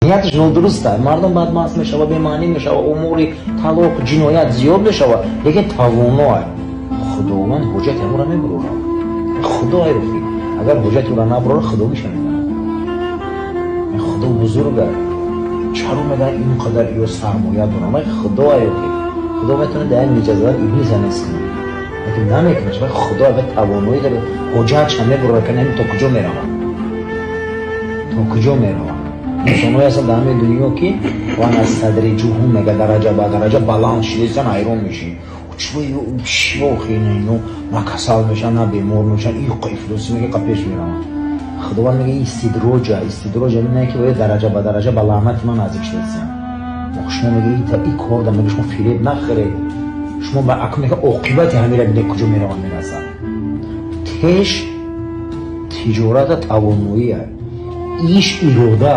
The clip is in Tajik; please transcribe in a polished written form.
Нияташ нодуруст аст. Мардум бадмаст мешава, бемаънӣ мешава, умури талоқ, ҷиноят зиёд мешава, лекин тавоно аст. Худованд ҳуҷҷати ҳамонро мебурорад. Худо охи, агар ҳуҷҷати ӯро набурора, худогиша медонад. Худо бузург аст. Чаро мегӯянд, ин қадар ё сармоя дорам? Худо охи, Худо метавонад дар як миҷа задан Иблиса нест кунад, лекин намекунад. Худо агар тавоноӣ дорад, ҳуҷҷатша мебурорад, ки то куҷо меравад, то куҷо меравад. Инсонҳое ҳастанд дар ҳамин дунё, ки وسنستدرجهم, мега, дараҷа ба дараҷа баланд шидасан, ҳайрон мешӣ: чиохи, ино на касал мешан, на бемор мешан, иқа ифлосӣ, мега, қа пеш мераванд. Худованд мега: истидроҷа, истидроҷа не, ки бояд дараҷа ба дараҷа ба лаънати ман наздик шудасиям. Шумо, мега, и кор да, мега, шумо фиреб нахӯред. Шумо ба акун, мега, оқибати ҳамира биде, куҷо мераванд, мерасад. Теш тиҷората тавоноия, иш ирода.